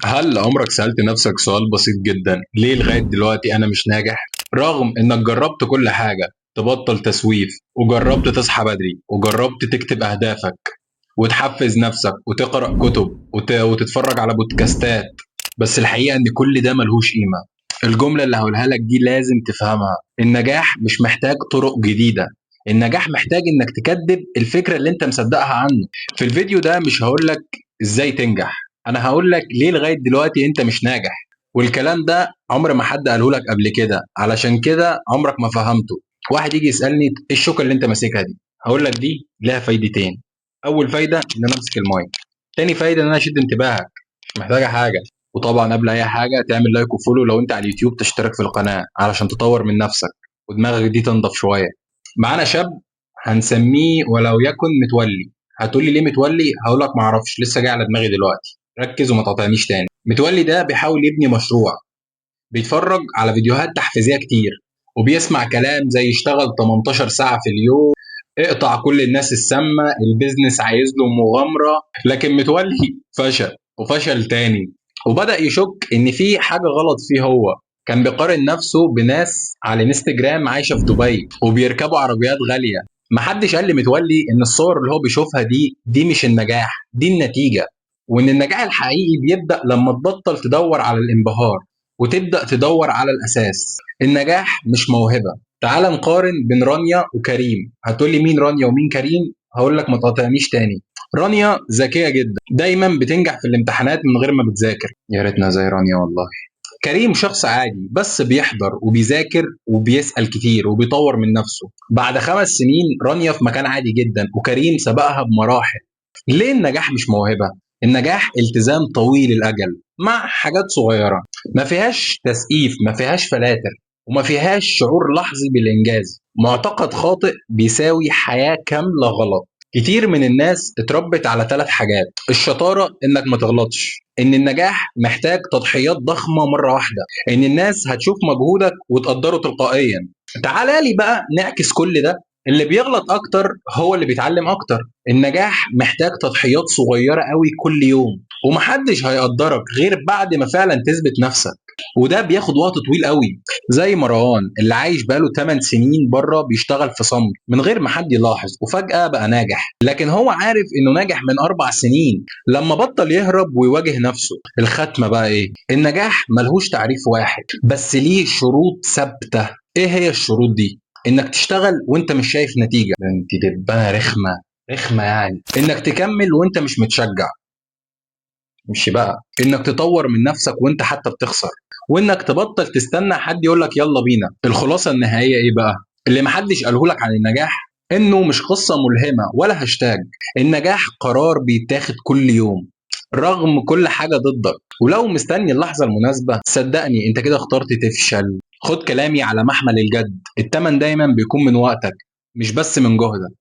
هل عمرك سألت نفسك سؤال بسيط جدا؟ ليه لغاية دلوقتي أنا مش ناجح؟ رغم إنك جربت كل حاجة، تبطل تسويف، وجربت تصحى بدري، وجربت تكتب أهدافك وتحفز نفسك وتقرأ كتب وتتفرج على بودكاستات، بس الحقيقة إن كل ده ملهوش قيمة. الجملة اللي هقولها لك دي لازم تفهمها. النجاح مش محتاج طرق جديدة، النجاح محتاج إنك تكذب الفكرة اللي أنت مصدقها عنه. في الفيديو ده مش هقولك إزاي تنجح، أنا هقولك ليه لغاية دلوقتي أنت مش ناجح. والكلام ده عمر ما حد قاله لك قبل كده، علشان كده عمرك ما فهمته. واحد يجي يسألني إيه الشوكة اللي أنت ماسكها دي؟ هقول لك دي لها فايدتين. أول فايدة إن أنا أمسك المايك، تاني فايدة إن أنا أشد انتباهك، مش محتاجة حاجة. وطبعا قبل أي حاجة تعمل like و follow لو أنت على اليوتيوب، تشترك في القناة علشان تطور من نفسك ودماغك دي تنضف شوية. معانا شاب هنسميه ولو يكن متولي. هتقولي ليه متولي؟ هقول لك معرفش، لسه جاي على دماغي دلوقتي، ركز وما تقاطعنيش تاني. متولي ده بيحاول يبني مشروع، بيتفرج على فيديوهات تحفيزية كتير، وبيسمع كلام زي اشتغل 18 ساعة في اليوم، اقطع كل الناس السامة، ال business عايز له مغامرة. لكن متولي فشل وفشل تاني، وبدأ يشك ان في حاجة غلط فيه. هو كان بيقارن نفسه بناس على انستجرام عايشة في دبي وبيركبوا عربيات غالية. محدش قال لمتولي ان الصور اللي هو بيشوفها دي مش النجاح، دي النتيجة، وان النجاح الحقيقي بيبدأ لما تبطل تدور على الانبهار وتبدأ تدور على الأساس. النجاح مش موهبة. تعال نقارن بين رانيا وكريم. هتقولي مين رانيا ومين كريم؟ هقول لك ما تقاطعنيش تاني. رانيا ذكية جدا، دايما بتنجح في الامتحانات من غير ما بتذاكر، يا ريتنا زي رانيا والله. كريم شخص عادي بس بيحضر وبيذاكر وبيسأل كتير وبيطور من نفسه. بعد 5 سنين رانيا في مكان عادي جدا وكريم سبقها بمراحل. ليه النجاح مش موهبة؟ النجاح التزام طويل الأجل مع حاجات صغيرة، ما فيهاش تسقيف، ما فيهاش فلاتر، وما فيهاش شعور لحظي بالإنجاز. معتقد خاطئ بيساوي حياة كاملة غلط. كتير من الناس اتربت على 3 حاجات: الشطارة إنك ما تغلطش، إن النجاح محتاج تضحيات ضخمة مرة واحدة، إن الناس هتشوف مجهودك وتقدره تلقائيا. تعالى لي بقى نعكس كل ده. اللي بيغلط أكتر هو اللي بيتعلم أكتر. النجاح محتاج تضحيات صغيرة قوي كل يوم، ومحدش هيقدرك غير بعد ما فعلا تثبت نفسك، وده بياخد وقت طويل قوي. زي مروان اللي عايش بقاله 8 سنين بره بيشتغل في صمت من غير ما حد يلاحظ، وفجأة بقى ناجح. لكن هو عارف انه ناجح من 4 سنين لما بطل يهرب ويواجه نفسه. الختمة بقى ايه؟ النجاح ملهوش تعريف واحد، بس ليه شروط ثابتة. ايه هي الشروط دي؟ انك تشتغل وانت مش شايف نتيجة، ده انت دبانة رخمة رخمة يعني. انك تكمل وانت مش متشجع، مش بقى. انك تطور من نفسك وانت حتى بتخسر، وانك تبطل تستنى حد يقولك يلا بينا. الخلاصة النهائية ايه بقى؟ اللي محدش قاله لك عن النجاح انه مش قصة ملهمة ولا هاشتاج. النجاح قرار بيتاخد كل يوم رغم كل حاجة ضدك، ولو مستني اللحظة المناسبة صدقني انت كده اخترت تفشل. خد كلامي على محمل الجد، التمن دايما بيكون من وقتك مش بس من جهدك.